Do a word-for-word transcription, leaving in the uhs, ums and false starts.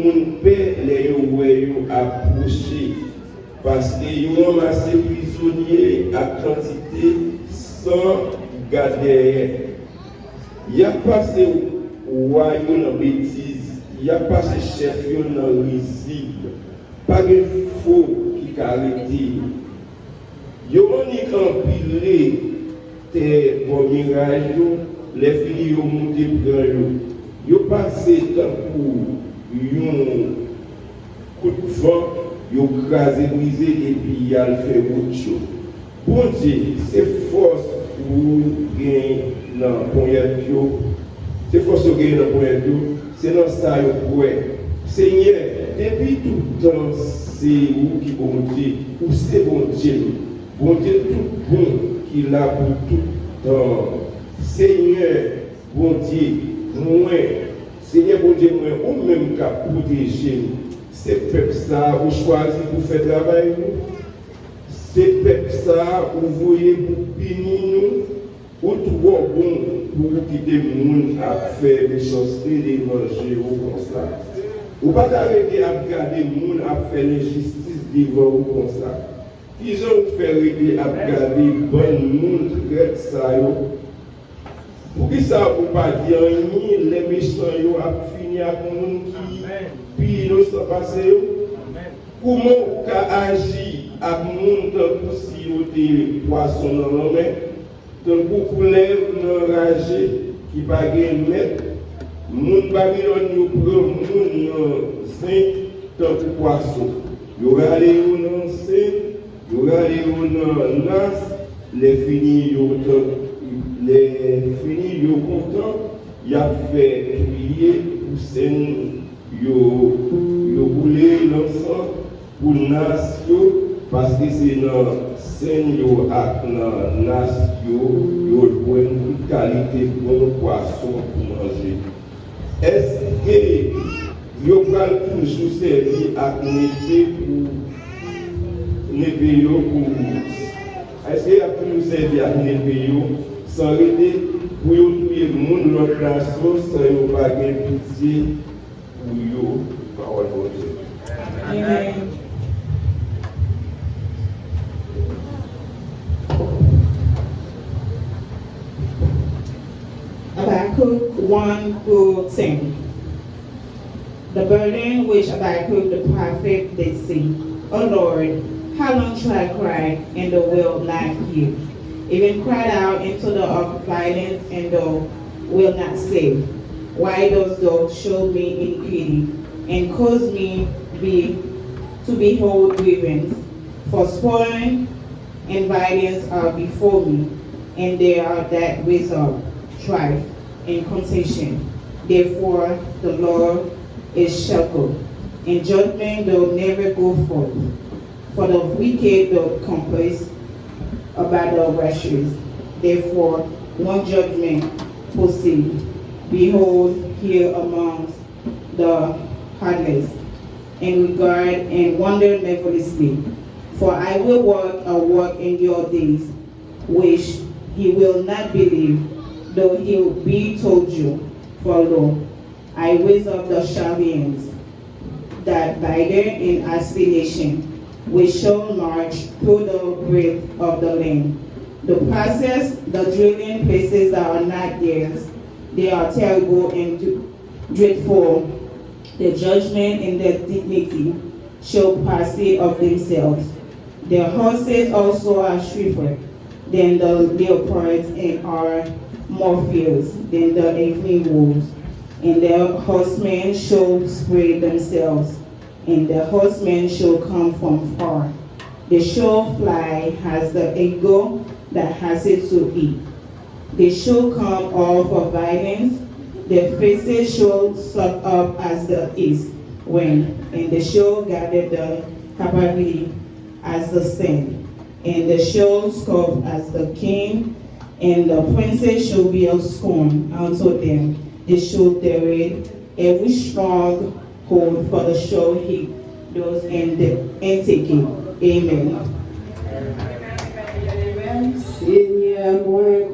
Moun pè lè yo wè yo ap pwoche, paske yo ranmase prizonye ak kantite san gad dèyè. Y ap pase wa yo nan betiz, y ap pase chèf yo nan rizib. Pa gen fo ki ka rete yo. Yo annik anpile tè bò miray yo, lèfini yo moute pran yo. Yo pase tankou yon kout van, yo kraze brize epi y al fè wout yo. Bondye, se fòs ou gen nan ponyèt yo, se fòs yo gen nan ponyèt yo, se nan sa yo kwè. Senyè, depi tout tan, se ou ki Bondye, ou se Bondye m, Bondye tout bon ki la pou tout tan. Senyè, Bondye mwen, Senyè Bondye mwen, ou menm k ap pwoteje m. Se pèp sa a ou chwazi pou fè travay ou. Se pèp sa a ou voye pou pini nou. Ou twò bon pou ou kite moun ap fè mechanste devan je ou konsa. Ou pa ta rete ap gade moun ap fè lenjistis devan ou konsa. Kijan ou fè rete ap gade bann moun trèt sa yo? Poukisa ou pa di anyen lè mechan yo ap fini ak moun ki pi inosan pase yo? Kouman ou ka aji ak moun tankou si yo te pwason nan lanmè, tankou koulèv nan raje ki pa gen mèt? Moun Babilòn yo pran moun nan zen tankou pwason. Yo rale yo nan sen, yo rale yo nan nas, lè fini yo tan, lè fini yo kontan, y ap fè kriye pou sen yo, yo boule lansan pou nas yo, paske se nan sen yo ak nan nas yo, yo jwenn tout kalite bon pwason pou manje. Èske yo pral toujou sèvi ak nepe pou, nepe yo pou, èske y ap toujou sèvi ak nepe yo san rete pou yo touye moun lòt nasyon san yo pa gen pitye pou yo? Pawòl Bondye. Amen. Habakkuk one through ten. The burden which Habakkuk the prophet did say, O Lord, how long shall I cry, and thou wilt not hear? Even cried out unto thee of violence, and thou wilt not save? Why dost thou show me iniquity, and cause me be, to behold grievance? For spoiling and violence are before me, and they are that raise up strife and contention. Therefore the Lord is shackled, and judgment doth never go forth. For the wicked doth compass about the righteous. Therefore one judgment proceed. Behold, here amongst the heartless, and regard and wonder marvelously. For I will work a work in your days, which he will not believe, though he be told you. For lo, I raise up the Chaldeans, that bider and assignation, which shall march through the breadth of the land. The places, the dwelling places that are not theirs, they are terrible and dreadful, their judgment and their dignity shall pass of themselves. Their horses also are swifter than the leopards and are more fierce than the evening wolves. And their horsemen shall spread themselves, and the horsemen shall come from far. They shall fly as the eagle that has it to eat. They shall come all for violence. Their faces shall set up as the east wind, and they shall gather the captivity as the sand, and they shall scoff as the king, and the princes shall be a scorn unto them. They shall deride every strong hold for the show he does and, and take it. Amen. Senyè, mwen